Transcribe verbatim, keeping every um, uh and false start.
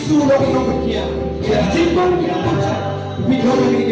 Jisu long nongpynkhiah. Ïa ka jingbam ki kynja. Phi don ha kane